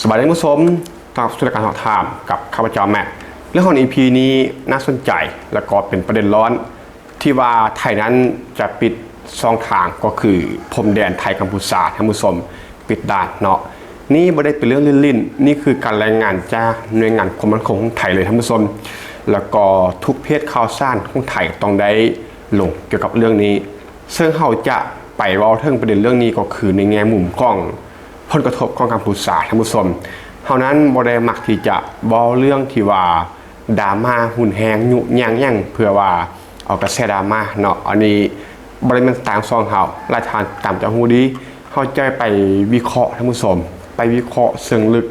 ສະບາຍດີທ່ານຜູ້ຊົມ, ຕ້ອນຮັບສູ່ລາຍການຮອກຖາມກັບຂ້າພະເຈົ້າແມັກ. ເລື່ອງຂອງອີພີນີ້ໜ້າສົນໃຈ ແລະກໍເປັນປະເດັນຮ້ອນ ທີ່ວ່າໄທນັ້ນຈະປິດຊ່ອງທາງ ກໍຄືພົມແດນໄທກັມພູຊາ ທ່ານຜູ້ຊົມ, ປິດດ່ານເນາະ. ນີ້ບໍ່ໄດ້ເປັນເລື່ອງຫຼິ້ນໆ, ນີ້ຄືການລາຍງານຈາກໜ່ວຍງານຄວາມໝັ້ນຄົງຂອງໄທເລີຍ ທ່ານຜູ້ຊົມ. ແລ້ວກໍທຸກເພຈຂ່າວສານຂອງໄທຕ້ອງໄດ້ລົງກ່ຽວກັບເລື່ອງນີ້. ເຊິ່ງເຮົາຈະໄປເວົ້າເຖິງປະເດັນເລື່ອງນີ້ ກໍຄືໃນແງ່ມຸມຂອງຜົນກະທົບຂອງກັມພູຊາ ທ່ານຜູ້ຊົມ. ເຮົານັ້ນບໍ່ໄດ້ມັກທີ່ຈະເວົ້າເລື່ອງທີ່ວ່າດຣາມາຮຸນແຮງຍຸແຍ່ງຫຍັງ ເພື່ອວ່າເອົາກະແສດຣາມາເນາະ. ອັນນີ້ບໍ່ໄດ້ແມ່ນສະໄຕຂອງເຮົາ. ຫຼາຍທ່ານຕາມຈະຮູ້ດີ, ເຮົາຈະໄປວິເຄາະ ທ່ານຜູ້ຊົມ, ໄປວິເຄາະເຊີງເລິກ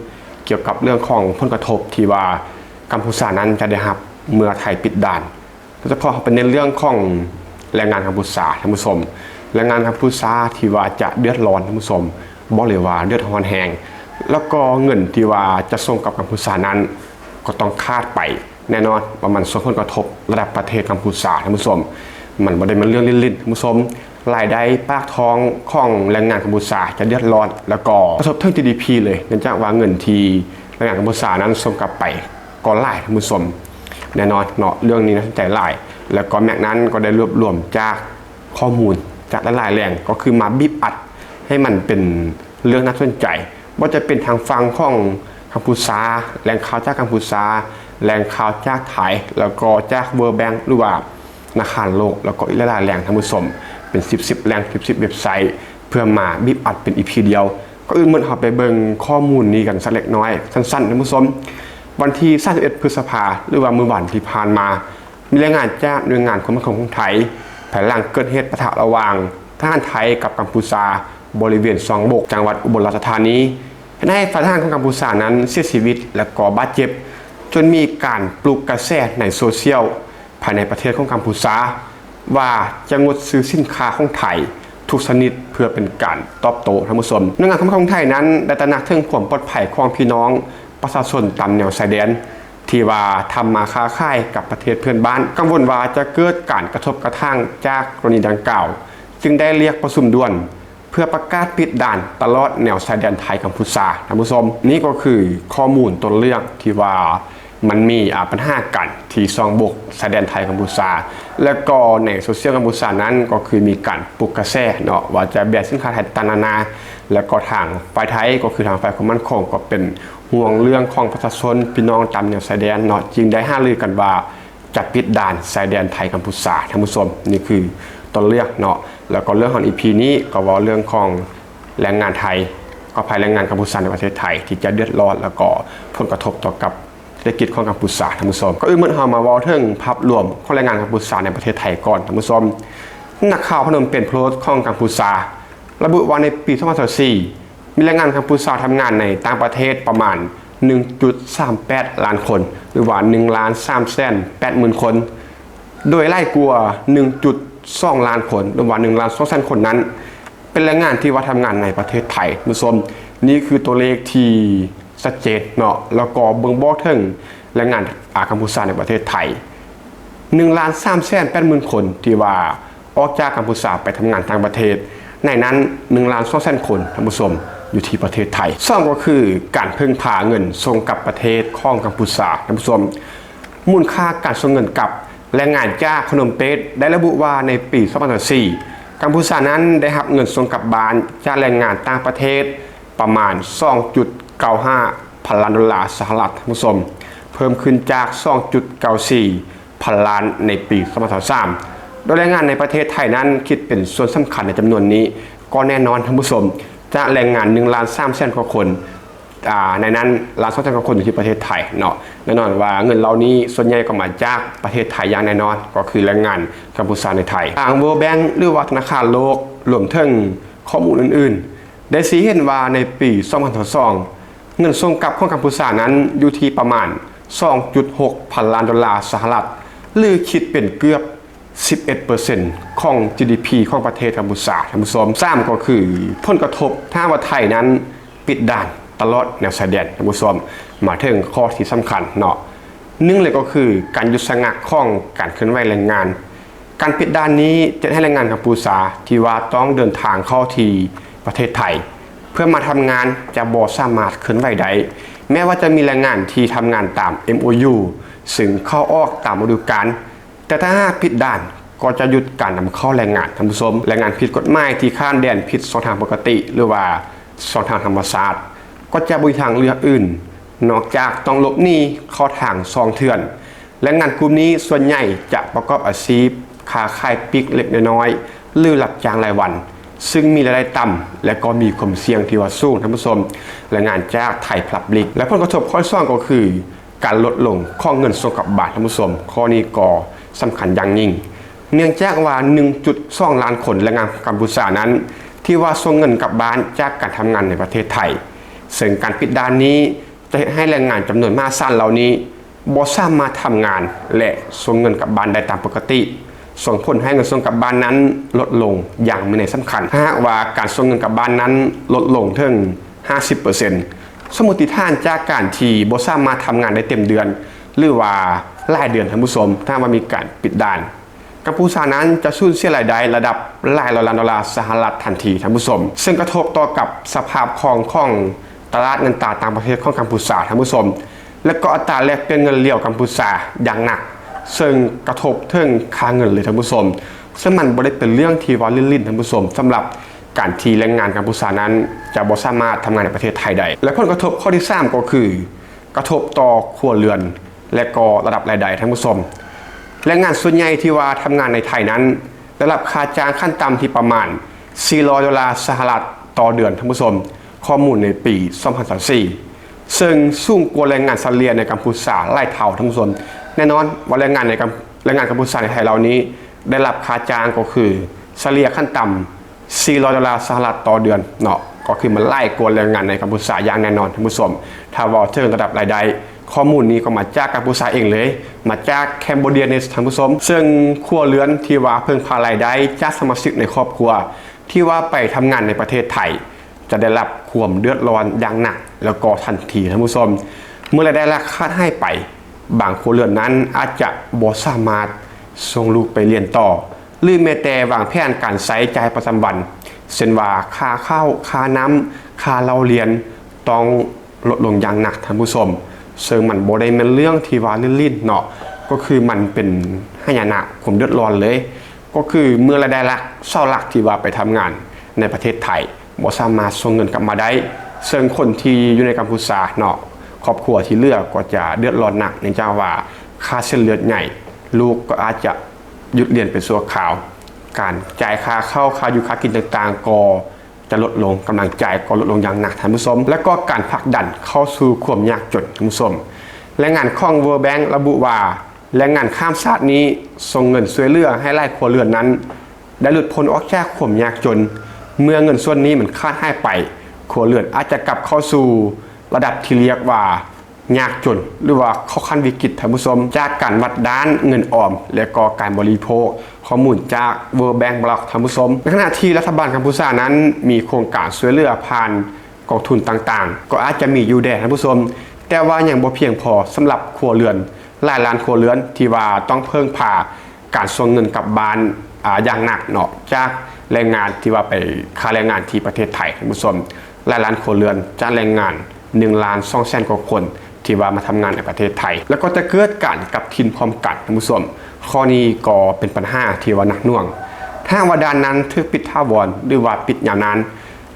ກ່ຽວກັບເລື່ອງຂອງຜົນກະທົບທີ່ວ່າກັມພູຊານັ້ນຈະໄດ້ຮັບເມື່ອໄທປິດດ່ານ. ໂດຍສະເພາະເຮົາໄປເນັ້ນເລື່ອງຂອງແຮງງານກັມພູຊາ ທ່ານຜູ້ຊົມ, ແຮງງານກັມພູຊາທີ່ວ່າຈະເດືອດຮ້ອນ ທ່ານຜູ້ຊົມ, ບອກເລີຍວ່າເດືອດຮ້ອນແຮງ. ແລ້ວກໍເງິນທີ່ວ່າຈະສົ່ງກັບກັມພູຊານັ້ນ ກໍຕ້ອງຂາດໄປແນ່ນອນ ວ່າມັນສົ່ງຜົນກະທົບລະດັບປະເທດກັມພູຊາ ທ່ານຜູ້ຊົມ. ມັນບໍ່ໄດ້ແມ່ນເລື່ອງຫຼິ້ນໆ ທ່ານຜູ້ຊົມ. ລາຍໄດ້ປາກທ້ອງຂອງແຮງງານກັມພູຊາຈະເດືອດຮ້ອນ ແລ້ວກໍກະທົບເຖິງຈີດີພີເລີຍ, ເນື່ອງຈາກວ່າເງິນທີ່ແຮງງານກັມພູຊານັ້ນສົ່ງກັບໄປກໍຫຼາຍ ທ່ານຜູ້ຊົມ. ແນ່ນອນເນາະ, ເລື່ອງນີ້ໜ້າສົນໃຈຫຼາຍ ແລ້ວກໍແມັກນັ້ນກໍໄດ້ລວບລວມຈາກຂໍ້ມູນຈາກຫຼາຍໆແຫຼ່ງ ກໍຄືມາບີບອັດໃຫ້ມັນເປັນເລື່ອງໜ້າສົນໃຈ. ບໍ່ວ່າຈະເປັນທາງຝັ່ງຂອງກັມພູຊາ, ແຫຼ່ງຂ່າວຈາກກັມພູຊາ, ແຫຼ່ງຂ່າວຈາກໄທ, ແລ້ວກໍຈາກ World Bank ຫຼືວ່າທະນາຄານໂລກ, ແລ້ວກໍອີກຫຼາຍໆແຫຼ່ງ ທ່ານຜູ້ຊົມ, ເປັນສິບໆແຫຼ່ງ, ສິບໆເວັບໄຊ ເພື່ອມາບີບອັດເປັນອີພີດຽວ. ກ່ອນອື່ນໝົດ ເຮົາໄປເບິ່ງຂໍ້ມູນນີ້ກັນສັກເລັກນ້ອຍ ສັ້ນໆ ທ່ານຜູ້ຊົມ. ວັນທີສາມສິບເອັດ ພຶດສະພາ ຫຼືວ່າມື້ວານທີ່ຜ່ານມາ, ມີລາຍງານຈາກໜ່ວຍງານຄວາມໝັ້ນຄົງຂອງໄທ ພາຍຫຼັງເກີດເຫດປະທະລະຫວ່າງທະຫານໄທກັບກັມພູຊາ ບໍລິເວນຊ່ອງບົກ ຈັງຫວັດອຸບົນລາຊະທານີ ເຮັດໃຫ້ຝ່າຍທະຫານຂອງກັມພູຊານັ້ນເສຍຊີວິດ ແລະກໍບາດເຈັບ, ຈົນມີການປຸກກະແສໃນໂຊຊຽວພາຍໃນປະເທດຂອງກັມພູຊາ ວ່າຈະງົດຊື້ສິນຄ້າຂອງໄທທຸກຊະນິດ ເພື່ອເປັນການຕອບໂຕ້ ທ່ານຜູ້ຊົມ. ໜ່ວຍງານຄວາມໝັ້ນຄົງຂອງໄທນັ້ນໄດ້ຕະໜັກເຖິງຄວາມປອດໄພຂອງພີ່ນ້ອງປະຊາຊົນຕາມແນວຊາຍແດນ ທີ່ວ່າທຳມາຄ້າຂາຍກັບປະເທດເພື່ອນບ້ານ, ກັງວົນວ່າຈະເກີດການກະທົບກະທັ່ງຈາກກໍລະນີດັ່ງກ່າວ, ຈຶ່ງໄດ້ຮຽກປະຊຸມດ່ວນ ເພື່ອປະກາດປິດດ່ານຕະຫຼອດແນວຊາຍແດນໄທກັມພູຊາ ທ່ານຜູ້ຊົມ. ນີ້ກໍຄືຂໍ້ມູນຕົ້ນເລື່ອງທີ່ວ່າມັນມີ ອາ ບັນຫາກັນທີ່ຊ່ອງບົກຊາຍແດນໄທກັມພູຊາ, ແລະກໍໃນໂຊຊຽວກັມພູຊານັ້ນກໍຄືມີການປຸກກະແສເນາະ ວ່າຈະແບນສິນຄ້າໄທຕ່າງໆນານາ, ແລະກໍທາງຝ່າຍໄທ ກໍຄືທາງຝ່າຍຄວາມໝັ້ນຄົງ ກໍເປັນຫ່ວງເລື່ອງຂອງປະຊາຊົນພີ່ນ້ອງຕາມແນວຊາຍແດນເນາະ, ຈຶ່ງໄດ້ຫາລືກັນວ່າ ຈະປິດດ່ານຊາຍແດນໄທກັມພູຊາ ທ່ານຜູ້ຊົມ. ນີ້ຄືຕົ້ນເລື່ອງເນາະ, ແລ້ວກໍເລື່ອງຂອງອີພີນີ້ກໍເວົ້າເລື່ອງຂອງແຮງງານໄທ ຂໍອະໄພ ແຮງງານກັມພູຊາໃນປະເທດໄທທີ່ຈະເດືອດຮ້ອນ ແລ້ວກໍຜົນກະທົບຕໍ່ກັບເສດຖະກິດຂອງກັມພູຊາ ທ່ານຜູ້ຊົມ. ກ່ອນອື່ນໝົດ ເຮົາມາເວົ້າເຖິງພາບລວມຂອງແຮງງານກັມພູຊາໃນປະເທດໄທກ່ອນ ທ່ານຜູ້ຊົມ. ສຳນັກຂ່າວ Phnom Penh Post ຂອງກັມພູຊາ ລະບຸວ່າໃນປີສອງພັນຊາວສີ່ ມີແຮງງານກັມພູຊາທຳງານໃນຕ່າງປະເທດປະມານໜຶ່ງຈຸດສາມແປດລ້ານຄົນ ຫຼືວ່າໜຶ່ງລ້ານສາມແສນແປດໝື່ນຄົນ, ໂດຍຫຼາຍກວ່າໜຶ່ງຈຸດສອງລ້ານຄົນ ຫຼືວ່າໜຶ່ງລ້ານສອງແສນຄົນນັ້ນ ເປັນແຮງງານທີ່ວ່າທຳງານໃນປະເທດໄທ ທ່ານຜູ້ຊົມ. ນີ້ຄືຕົວເລກທີ່ຊັດເຈນເນາະ ແລ້ວກໍບົ່ງບອກເຖິງແຮງງານ ອາ ກັມພູຊາໃນປະເທດໄທ ໜຶ່ງລ້ານສາມແສນແປດໝື່ນຄົນ ທີ່ວ່າ ອອກຈາກກັມພູຊາໄປທຳງານຕ່າງປະເທດ, ໃນນັ້ນໜຶ່ງລ້ານສອງແສນຄົນ ທ່ານຜູ້ຊົມ ຢູ່ທີ່ປະເທດໄທ. ສອງ ກໍຄືການເພິ່ງພາເງິນສົ່ງກັບປະເທດຂອງກັມພູຊາ ທ່ານຜູ້ຊົມ. ມູນຄ່າການສົ່ງເງິນກັບແຮງງານຈາກພະນົມເປນໄດ້ລະບຸວ່າ ໃນປີສອງພັນຊາວສີ່ ກັມພູຊານັ້ນໄດ້ຮັບເງິນສົ່ງກັບບ້ານຈາກແຮງງານຕ່າງປະເທດປະມານສອງຈຸດເກົ້າຫ້າພັນລ້ານໂດລາສະຫະລັດ ທ່ານຜູ້ຊົມ, ເພີ່ມຂຶ້ນຈາກສອງຈຸດເກົ້າສີ່ ພັນລ້ານໃນປີສອງພັນຊາວສາມ ໂດຍແຮງງານໃນປະເທດໄທນັ້ນຄິດເປັນສ່ວນສຳຄັນໃນຈຳນວນນີ້ ກໍແນ່ນອນທ່ານຜູ້ຊົມ ຈາກແຮງງານໜຶ່ງລ້ານສາມແສນກວ່າຄົນ, ອາ ໃນນັ້ນລ້ານສອງແສນກວ່າຄົນຢູ່ທີ່ປະເທດໄທເນາະ. ແນ່ນອນວ່າເງິນເຫຼົ່ານີ້ສ່ວນໃຫຍ່ກໍມາຈາກປະເທດໄທຢ່າງແນ່ນອນ, ກໍຄືແຮງງານກັມພູຊາໃນໄທ. ທາງ World Bank ຫຼືວ່າທະນາຄານໂລກ ລວມເຖິງຂໍ້ມູນອື່ນໆ ໄດ້ຊີ້ເຫັນວ່າໃນປີສອງພັນຊາວສອງ ເງິນສົ່ງກັບຂອງກັມພູຊານັ້ນຢູ່ທີ່ປະມານສອງຈຸດຫົກພັນລ້ານໂດລາສະຫະລັດ ຫຼື ຄິດເປັນເກືອບສິບເອັດເປີເຊັນຂອງ ຈີດີພີ ຂອງປະເທດກັມພູຊາ ທ່ານຜູ້ຊົມ. ສາມ ກໍຄືຜົນກະທົບ ຖ້າຫາກວ່າໄທນັ້ນປິດດ່ານຕະຫຼອດແນວຊາຍແດນ ທ່ານຜູ້ຊົມ. ມາເຖິງຂໍ້ທີ່ສຳຄັນເນາະ, ໜຶ່ງເລີຍກໍຄືການຢຸດຊະງັກຂອງການເຄື່ອນໄຫວແຮງງານ. ການປິດດ່ານນີ້ຈະເຮັດໃຫ້ແຮງງານກັມພູຊາທີ່ວ່າຕ້ອງເດີນທາງເຂົ້າທີ່ປະເທດໄທ ເພື່ອມາທຳງານຈະບໍ່ສາມາດເຄື່ອນໄຫວໄດ້. ແມ້ວ່າຈະມີແຮງງານທີ່ທຳງານຕາມ ເອັມໂອຢູ ຊຶ່ງເຂົ້າອອກຕາມລະດູການ, ແຕ່ຖ້າຫາກຜິດດ່ານກໍຈະຢຸດການນຳເຂົ້າແຮງງານ, ທ່ານຜູ້ຊົມ. ແຮງງານຜິດກົດໝາຍທີ່ຂ້າມແດນຜິດຊ່ອງທາງປົກກະຕິ ຫຼືວ່າຊ່ອງທາງທຳມະຊາດ ກໍຈະບໍ່ມີທາງເລືອກອື່ນ ນອກຈາກຕ້ອງຫຼົບໜີເຂົ້າທາງຊ່ອງເຖື່ອນ. ແຮງງານກຸ່ມນີ້ສ່ວນໃຫຍ່ຈະປະກອບອາຊີບຄ້າຂາຍປີກເລັກໆນ້ອຍໆ ຫຼື ຮັບຈ້າງລາຍວັນ, ຊຶ່ງມີລາຍໄດ້ຕ່ຳ ແລະ ກໍມີຄວາມສ່ຽງທີ່ວ່າສູງ, ທ່ານຜູ້ຊົມ. ລາຍງານຈາກໄທພັບບລິກ. ແລະ ຜົນກະທົບຂໍ້ທີສອງກໍຄື ການລົດລົງຂອງເງິນສົ່ງກັບບ້ານ, ທ່ານຜູ້ຊົມ. ຂໍ້ນີ້ກໍສຳຄັນຢ່າງຍິ່ງ ເນື່ອງຈາກວ່າ ໜຶ່ງຈຸດສອງລ້ານຄົນແຮງງານຂອງກັມພູຊານັ້ນ ທີ່ວ່າສົ່ງເງິນກັບບ້ານຈາກການທຳງານໃນປະເທດໄທ, ເຊິ່ງການປິດດ່ານນີ້ຈະເຮັດໃຫ້ແຮງງານຈຳນວນມະຫາສານເຫຼົ່ານີ້ບໍ່ສາມາດທຳງານ ແລະ ສົ່ງເງິນກັບບ້ານໄດ້ຕາມປົກກະຕິ, ສົ່ງຜົນໃຫ້ເງິນສົ່ງກັບບ້ານນັ້ນລົດລົງຢ່າງມີນັຍສຳຄັນ. ຖ້າຫາກວ່າການສົ່ງເງິນກັບບ້ານນັ້ນລົດລົງເຖິງ ຫ້າສິບເປີເຊັນ ສົມມຸດຖານຈາກການທີ່ບໍ່ສາມາດທຳງານໄດ້ເຕັມເດືອນ ຫຼືວ່າຫຼາຍເດືອນ, ທ່ານຜູ້ຊົມ, ຖ້າຫາກວ່າມີການປິດດ່ານ, ກັມພູຊານັ້ນຈະສູນເສຍລາຍໄດ້ລະດັບຫຼາຍຮ້ອຍລ້ານໂດລາສະຫະລັດທັນທີ, ທ່ານຜູ້ຊົມ, ເຊິ່ງກະທົບຕໍ່ກັບສະພາບຄ່ອງຂອງຕະຫຼາດເງິນຕາຕ່າງປະເທດຂອງກັມພູຊາ, ທ່ານຜູ້ຊົມ, ແລະ ກໍອັດຕາແລກປ່ຽນເງິນຫຼຽວກັມພູຊາຢ່າງໜັກ, ເຊິ່ງກະທົບເຖິງຄ່າເງິນເລີຍ, ທ່ານຜູ້ຊົມ. ເຊິ່ງມັນບໍ່ໄດ້ເປັນເລື່ອງທີ່ວ່າຫຼິ້ນໆ, ທ່ານຜູ້ຊົມ, ສຳລັບການທີ່ແຮງງານກັມພູຊານັ້ນຈະບໍ່ສາມາດທຳງານໃນປະເທດໄທໄດ້. ແລະ ຜົນກະທົບຂໍ້ທີສາມກໍຄື ກະທົບຕໍ່ຄົວເຮືອນ ແລະ ກໍລະດັບລາຍໄດ້, ທ່ານຜູ້ຊົມ. ແຮງງານສ່ວນໃຫຍ່ທີ່ວ່າທຳງານໃນໄທນັ້ນ ໄດ້ຮັບຄ່າຈ້າງຂັ້ນຕ່ຳທີ່ປະມານ ສີ່ຮ້ອຍໂດລາສະຫະລັດຕໍ່ເດືອນ, ທ່ານຜູ້ຊົມ. ຂໍ້ມູນໃນປີ ສອງພັນຊາວສີ່ ເຊິ່ງສູງກວ່າແຮງງານສະເລ່ຍໃນກັມພູຊາຫຼາຍເທົ່າ, ທ່ານຜູ້ຊົມ. ແນ່ນອນວ່າແຮງງານໃນກັມ ແຮງງານກັມພູຊາໃນໄທເຫຼົ່ານີ້ ໄດ້ຮັບຄ່າຈ້າງກໍຄືສະເລ່ຍຂັ້ນຕ່ຳ ສີ່ຮ້ອຍໂດລາສະຫະລັດຕໍ່ເດືອນເນາະ, ກໍຄືມັນຫຼາຍກວ່າແຮງງານໃນກັມພູຊາຢ່າງແນ່ນອນ, ທ່ານຜູ້ຊົມ. ຖ້າເວົ້າເຖິງລະດັບລາຍໄດ້, ຂໍ້ມູນນີ້ກໍມາຈາກກັມພູຊາເອງເລີຍ, ມາຈາກ Cambodia Net, ທ່ານຜູ້ຊົມ. ເຊິ່ງຄົວເຮືອນທີ່ວ່າເພິ່ງພາລາຍໄດ້ຈາກສະມາຊິກໃນຄອບຄົວ ທີ່ວ່າໄປທຳງານໃນປະເທດໄທ ຈະໄດ້ຮັບຄວາມເດືອດຮ້ອນຢ່າງໜັກ ແລ້ວກໍທັນທີ, ທ່ານຜູ້ຊົມ. ເມື່ອລາຍໄດ້ຫຼັກຂາດຫາຍໄປ, ບາງຄົວເຮືອນນັ້ນອາດຈະບໍ່ສາມາດສົ່ງລູກໄປຮຽນຕໍ່ ຫຼື ແມ້ແຕ່ວາງແຜນການໃຊ້ຈ່າຍປະຈຳວັນ ເຊັ່ນວ່າ ຄ່າເຂົ້າ, ຄ່ານ້ຳ, ຄ່າເລົ່າຮຽນ ຕ້ອງ ລົດລົງຢ່າງໜັກ, ທ່ານຜູ້ຊົມ. ເຊິ່ງມັນບໍ່ໄດ້ແມ່ນເລື່ອງທີ່ວ່າຫຼິ້ນໆເນາະ, ກໍຄືມັນເປັນຫາຍະນະຄວາມເດືອດຮ້ອນເລີຍ, ກໍຄືເມື່ອລາຍໄດ້ຫຼັກ ເສົາຫຼັກທີ່ວ່າໄປທຳງານໃນປະເທດໄທ ບໍ່ສາມາດສົ່ງເງິນກັບມາໄດ້, ເຊິ່ງຄົນທີ່ຢູ່ໃນກັມພູຊາເນາະ, ຄອບຄົວທີ່ເຫຼືອກໍຈະເດືອດຮ້ອນໜັກ, ເນື່ອງຈາກວ່າຂາດເສັ້ນເລືອດໃຫຍ່, ລູກກໍອາດຈະຢຸດຮຽນໄປຊົ່ວຄາວ, ການຈ່າຍຄ່າເຂົ້າ, ຄ່າຢູ່, ຄ່າກິນຕ່າງໆ ກໍ ຈະລົດລົງ, ກຳລັງຈ່າຍກໍລົດລົງຢ່າງໜັກ, ທ່ານຜູ້ຊົມ, ແລະ ກໍການຜັກດັນເຂົ້າສູ່ຄວາມຍາກຈົນ, ທ່ານຜູ້ຊົມ. ລາຍງານຂອງ World Bank ລະບຸວ່າ ແຮງງານຂ້າມຊາດນີ້ສົ່ງເງິນຊ່ວຍເຫຼືອໃຫ້ຫຼາຍຄົວເຮືອນນັ້ນໄດ້ຫຼຸດພົ້ນອອກຈາກຄວາມຍາກຈົນ. ເມື່ອເງິນສ່ວນນີ້ມັນຂາດຫາຍໄປ, ຄົວເຮືອນອາດຈະກັບເຂົ້າສູ່ລະດັບທີ່ຮຽກວ່າ ຍາກຈົນ ຫຼືວ່າເຂົ້າຂັ້ນວິກິດ, ທ່ານຜູ້ຊົມ, ຈາກການວັດດ້ານເງິນອອມ ແລະ ກໍການບໍລິໂພກ. ຂໍ້ມູນຈາກ World Bank ບລັອກ, ທ່ານຜູ້ຊົມ. ໃນຂະນະທີ່ລັດຖະບານກຳພູຊານັ້ນມີໂຄງການຊ່ວຍເຫຼືອຜ່ານກອງທຶນຕ່າງໆ ກໍອາດຈະມີຢູ່ແດ່, ທ່ານຜູ້ຊົມ, ແຕ່ວ່າຍັງບໍ່ພຽງພໍສຳລັບຄົວເຮືອນຫຼາຍລ້ານຄົວເຮືອນທີ່ວ່າຕ້ອງເພິ່ງພາ ການສົ່ງເງິນກັບບ້ານ ອາ ຢ່າງໜັກເນາະ ຈາກແຮງງານທີ່ວ່າໄປຄ້າແຮງງານທີ່ປະເທດໄທ, ທ່ານຜູ້ຊົມ. ຫຼາຍລ້ານຄົວເຮືອນຈາກແຮງງານໜຶ່ງລ້ານສອງແສນກວ່າຄົນ ທີ່ວ່າມາທຳງານໃນປະເທດໄທ ແລ້ວກໍຈະເກີດການກັບຖິ່ນພ້ອມກັນ, ທ່ານຜູ້ຊົມ. ຂໍ້ນີ້ກໍເປັນບັນຫາທີ່ວ່າໜັກໜ່ວງ. ຖ້າຫາກວ່າດ່ານນັ້ນຖືກປິດຖາວອນ ຫຼືວ່າປິດຍາວນານ,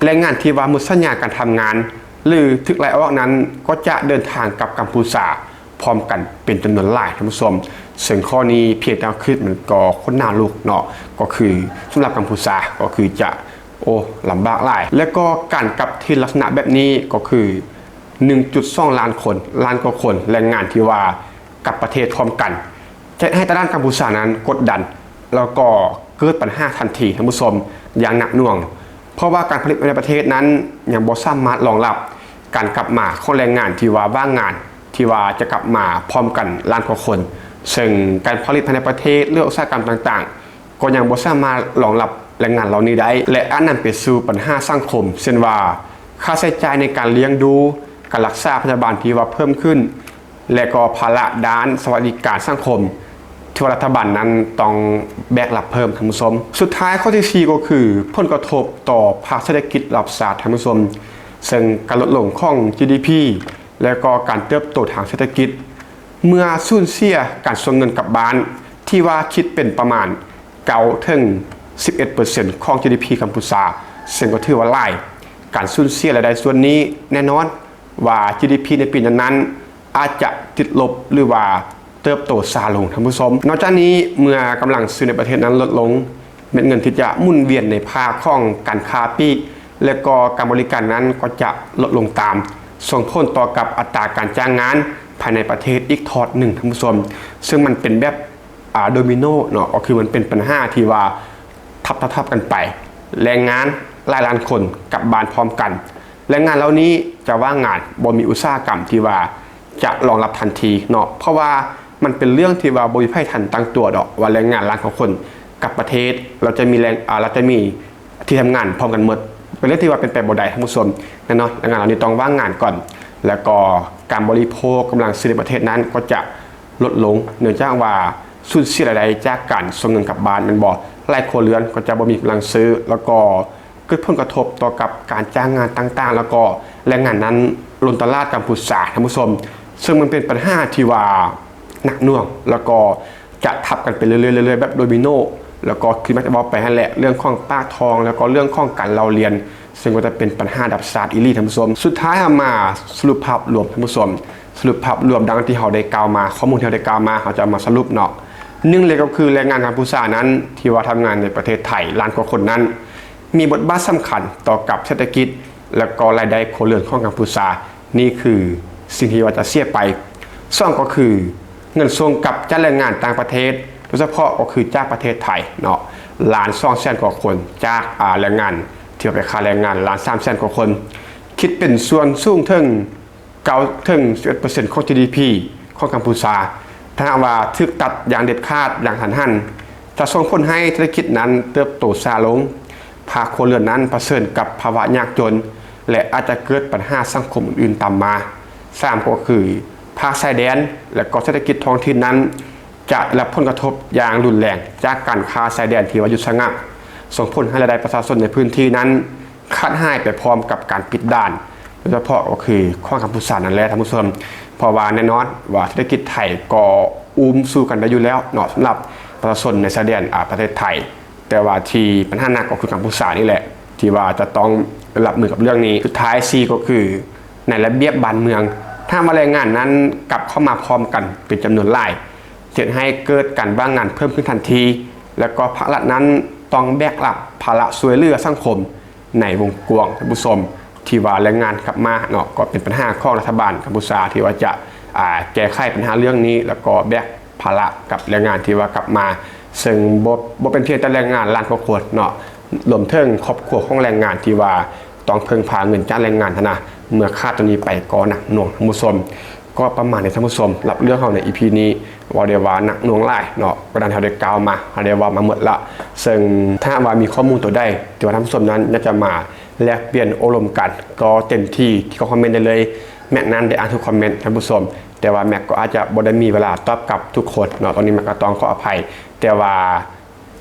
ແຮງງານທີ່ວ່າໝົດສັນຍາການທຳງານ ຫຼື ຖືກໄລ່ອອກນັ້ນ ກໍຈະເດີນທາງກັບກຳພູຊາ ພ້ອມກັນເປັນຈຳນວນຫຼາຍ, ທ່ານຜູ້ຊົມ. ເຊິ່ງຂໍ້ນີ້ພຽງແຕ່ຄິດມັນກໍຂົນໜາລຸກເນາະ, ກໍຄືສຳລັບກຳພູຊາກໍຄືຈະ ໂອ້ ລຳບາກຫຼາຍ. ແລ້ວກໍການກັບຖິ່ນລັກສະນະແບບນີ້ກໍຄື ໜຶ່ງຈຸດສອງລ້ານຄົນ, ລ້ານກວ່າຄົນ, ແຮງງານທີ່ວ່າກັບປະເທດພ້ອມກັນ ຈະເຮັດໃຫ້ຕະຫຼາດກຳພູຊານັ້ນກົດດັນ ແລ້ວກໍເກີດບັນຫາທັນທີ, ທ່ານຜູ້ຊົມ, ຢ່າງໜັກໜ່ວງ. ເພາະວ່າການຜະລິດພາຍໃນປະເທດນັ້ນຍັງບໍ່ສາມາດຮອງຮັບການກັບມາຂອງແຮງງານທີ່ວ່າວ່າງງານ ທີ່ວ່າຈະກັບມາພ້ອມກັນລ້ານກວ່າຄົນ, ເຊິ່ງການຜະລິດພາຍໃນປະເທດ ຫຼື ອຸດສາຫະກຳຕ່າງໆ ກໍຍັງບໍ່ສາມາດຮອງຮັບແຮງງານເຫຼົ່ານີ້ໄດ້ ແລະ ອາດນຳໄປສູ່ບັນຫາສັງຄົມ ເຊັ່ນວ່າ ຄ່າໃຊ້ຈ່າຍໃນການລ້ຽງດູ, ການລັກສາພະຍາບານທີ່ວ່າເພີ່ມຂຶ້ນ ແລະ ກໍພາລະດ້ານສະຫວັດດີການສັງຄົມ ທີ່ວ່າລັດຖະບານນັ້ນຕ້ອງແບກຮັບເພີ່ມ, ທ່ານຜູ້ຊົມ. ສຸດທ້າຍ ຂໍ້ທີສີ່ ກໍຄືຜົນກະທົບຕໍ່ພາກເສດຖະກິດລະດັບຊາດ, ທ່ານຜູ້ຊົມ, ເຊິ່ງການລົດລົງຂອງ ຈີດີພີ ແລະກໍການເຕີບໂຕທາງເສດຖະກິດ ເມື່ອສູນເສຍການສົ່ງເງິນກັບບ້ານ ທີ່ວ່າຄິດເປັນປະມານ ເກົ້າເຖິງສິບເອັດເປີເຊັນ ຂອງ ຈີດີພີ ກຳພູຊາ, ເຊິ່ງກໍຖືວ່າຫຼາຍ. ການສູນເສຍລາຍໄດ້ສ່ວນນີ້ ແນ່ນອນວ່າ ຈີດີພີ ໃນປີນັ້ນໆ ອາດຈະຕິດລົບ ຫຼືວ່າເຕີບໂຕຊ້າລົງ, ທ່ານຜູ້ຊົມ. ນອກຈາກນີ້ ເມື່ອກຳລັງຊື້ໃນປະເທດນັ້ນລົດລົງ, ເມັດເງິນທີ່ຈະໝູນວຽນໃນພາກຂອງການຄ້າປີກ ແລະກໍການບໍລິການນັ້ນກໍຈະລົດລົງຕາມ, ສົ່ງຜົນຕໍ່ກັບອັດຕາການຈ້າງງານພາຍໃນປະເທດອີກທອດໜຶ່ງ, ທ່ານຜູ້ຊົມ, ເຊິ່ງມັນເປັນແບບ ອາ ໂດມິໂນເນາະ, ກໍຄືມັນເປັນບັນຫາທີ່ວ່າທັບໆກັນໄປ, ແຮງງານຫຼາຍລ້ານຄົນກັບບ້ານພ້ອມກັນ. ແຮງງານເຫຼົ່ານີ້ຈະວ່າງງານ, ບໍ່ມີອຸດສາຫະກຳທີ່ວ່າຈະຮອງຮັບທັນທີເນາະ, ເພາະວ່າມັນເປັນເລື່ອງທີ່ວ່າບໍ່ມີໃຜທັນຕັ້ງຕົວດອກວ່າແຮງງານລ້ານກວ່າຄົນກັບປະເທດ ລາວຈະມີແຮງ ອາ ລາວຈະມີທີ່ທຳງານພ້ອມກັນໝົດ. ເປັນເລື່ອງທີ່ວ່າເປັນໄປບໍ່ໄດ້, ທ່ານຜູ້ຊົມ, ແນ່ນອນ ແຮງງານເຫຼົ່ານີ້ຕ້ອງວ່າງງານກ່ອນ, ແລ້ວກໍການບໍລິໂພກກຳລັງຊື້ໃນປະເທດນັ້ນກໍຈະ ລົດລົງ ເນື່ອງຈາກວ່າສູນເສຍລາຍໄດ້ຈາກການສົ່ງເງິນກັບບ້ານແມ່ນບໍ່? ຫຼາຍຄົວເຮືອນກໍຈະບໍ່ມີກຳລັງຊື້ ແລ້ວກໍເກີດຜົນກະທົບຕໍ່ກັບການຈ້າງງານຕ່າງໆ ແລ້ວກໍແຮງງານນັ້ນລົ້ນຕະຫຼາດກຳພູຊາ, ທ່ານຜູ້ຊົມ, ເຊິ່ງມັນເປັນບັນຫາທີ່ວ່າໜັກໜ່ວງ ແລ້ວກໍຈະທັບກັນໄປເລື້ອຍໆ ແບບໂດມິໂນ, ແລ້ວກໍຄືມັກຈະເວົ້າໄປຫັ້ນແຫຼະ ເລື່ອງຂອງປາກທ້ອງ ແລ້ວກໍເລື່ອງຂອງການເລົ່າລຽນ ເຊິ່ງກໍຈະເປັນບັນຫາລະດັບຊາດອີ່ຫຼີ, ທ່ານຜູ້ຊົມ. ສຸດທ້າຍເຮົາມາສະຫຼຸບພາບລວມ, ທ່ານຜູ້ຊົມ, ສະຫຼຸບພາບລວມດັ່ງທີ່ເຮົາໄດ້ກ່າວມາ, ຂໍ້ມູນທີ່ເຮົາໄດ້ກ່າວມາ ເຮົາຈະເອົາມາສະຫຼຸບເນາະ. ໜຶ່ງເລີຍກໍຄືແຮງງານກຳພູຊານັ້ນ ທີ່ວ່າທຳງານໃນປະເທດໄທລ້ານກວ່າຄົນນັ້ນ ມີບົດບາດສຳຄັນຕໍ່ກັບເສດຖະກິດ ແລະກໍລາຍໄດ້ຄົວເຮືອນຂອງກຳພູຊາ. ນີ້ຄືສິ່ງທີ່ວ່າຈະເສຍໄປ. ສອງ ກໍຄືເງິນສົ່ງກັບຈາກແຮງງານຕ່າງປະເທດ, ໂດຍສະເພາະກໍຄືຈາກປະເທດໄທເນາະ, ລ້ານສອງແສນກວ່າຄົນ, ຈາກ ອາ ແຮງງານທີ່ວ່າໄປຄ້າແຮງງານ ລ້ານສາມແສນກວ່າຄົນ, ຄິດເປັນສ່ວນສູງເຖິງ ເກົ້າເຖິງສິບເອັດເປີເຊັນ ຂອງ ຈີດີພີ ຂອງກຳພູຊາ. ຖ້າຫາກວ່າຖືກຕັດຢ່າງເດັດຂາດ, ຢ່າງທັນຫັນ, ຈະສົ່ງຜົນໃຫ້ເສດຖະກິດນັ້ນເຕີບໂຕຊ້າລົງ, ພາກຄົວເຮືອນນັ້ນປະເຊີນກັບພາວະຍາກຈົນ ແລະ ອາດຈະເກີດບັນຫາສັງຄົມອື່ນໆຕາມມາ. ສາມ ກໍຄືພາກຊາຍແດນ ແລະ ກໍເສດຖະກິດທ້ອງຖິ່ນນັ້ນ ຈະໄດ້ຮັບຜົນກະທົບຢ່າງຮຸນແຮງຈາກການຄ້າຊາຍແດນທີ່ວ່າຢຸດຊະງັກ, ສົ່ງຜົນໃຫ້ລາຍໄດ້ປະຊາຊົນໃນພື້ນທີ່ນັ້ນຂາດຫາຍໄປພ້ອມກັບການປິດດ່ານ, ໂດຍສະເພາະກໍຄືຂອງກຳພູຊານັ້ນແຫຼະ, ທ່ານຜູ້ຊົມ. ເພາະວ່າແນ່ນອນວ່າເສດຖະກິດໄທກໍອຸ້ມສູ້ກັນໄດ້ຢູ່ແລ້ວເນາະ, ສຳລັບປະຊາຊົນໃນຊາຍແດນ ອາ ປະເທດໄທ. ແຕ່ວ່າທີ່ບັນຫາໜັກກໍຄືກຳພູຊານີ້ແຫຼະ ທີ່ວ່າຈະຕ້ອງຮັບມືກັບເລື່ອງນີ້. ສຸດທ້າຍ ສີ່ ກໍຄືໃນລະບຽບບ້ານເມືອງ, ຖ້າຫາກວ່າແຮງງານນັ້ນກັບເຂົ້າມາພ້ອມກັນເປັນຈຳນວນຫຼາຍ, ເຮັດໃຫ້ເກີດການວ່າງງານເພີ່ມຂຶ້ນທັນທີ ແລະກໍພາກລັດນັ້ນຕ້ອງແບກຮັບພາລະຊ່ວຍເຫຼືອສັງຄົມໃນວົງກວ້າງ, ທ່ານຜູ້ຊົມ, ທີ່ວ່າແຮງງານກັບມາເນາະ, ກໍເປັນບັນຫາຂອງລັດຖະບານກຳພູຊາທີ່ວ່າຈະ ອາ ແກ້ໄຂບັນຫາເລື່ອງນີ້ ແລ້ວກໍແບກພາລະກັບແຮງງານທີ່ວ່າກັບມາ, ເຊິ່ງບໍ່ ບໍ່ເປັນພຽງແຕ່ແຮງງານລ້ານກວ່າຄົນເນາະ, ລວມເຖິງຄອບຄົວຂອງແຮງງານທີ່ວ່າຕ້ອງເພິ່ງພາເງິນຈາກແຮງງານຫັ້ນນະ, ເມື່ອຂາດໂຕນີ້ໄປກໍໜັກໜ່ວງ, ທ່ານຜູ້ຊົມ. ກໍປະມານນີ້, ທ່ານຜູ້ຊົມ, ສຳລັບເລື່ອງເຮົາໃນ ອີ ພີ ນີ້ ເວົ້າໄດ້ວ່າໜັກໜ່ວງຫຼາຍເນາະ, ກໍດັ່ງທີ່ເຮົາໄດ້ກ່າວມາ, ເຮົາໄດ້ເວົ້າມາໝົດລະ. ເຊິ່ງຖ້າຫາກວ່າມີຂໍ້ມູນໂຕໃດທີ່ວ່າທ່ານຜູ້ຊົມນັ້ນຢາກຈະມາແລກປ່ຽນໂອ້ລົມກັນ, ກໍເຕັມທີ່ທີ່ຄອມເມັນໄດ້ເລີຍ. ແມັກນັ້ນໄດ້ອ່ານທຸກຄອມເມັນ, ທ່ານຜູ້ຊົມ, ແຕ່ວ່າແມັກກໍອາດຈະບໍ່ໄດ້ມີເວລາຕອບກັບທຸກຄົນເນາະ, ຕອນນີ້ແມັກກໍຕ້ອງຂໍອະໄພ, ແຕ່ວ່າ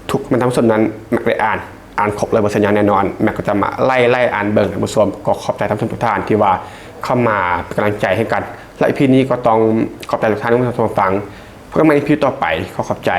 ທຸກແມ່ນທ່ານຜູ້ຊົມນັ້ນມັກໄດ້ອ່ານ, ອ່ານຄົບ ຮ້ອຍເປີເຊັນ ຢ່າງແນ່ນອນ. ແມັກກໍຈະມາໄລ່ໆອ່ານເບິ່ງ, ທ່ານຜູ້ຊົມ. ກໍຂອບໃຈທ່ານຜູ້ຊົມທຸກທ່ານທີ່ວ່າເຂົ້າມາເປັນກຳລັງໃຈໃຫ້ກັນ. ແລະ ອີ ພີ ນີ້ກໍຕ້ອງຂອບໃຈທຸກທ່ານທີ່ມາຮັບຊົມຟັງ. ພົບກັນໃໝ່ ອີ ພີ ຕໍ່ໄປ. ຂໍຂອບໃຈ.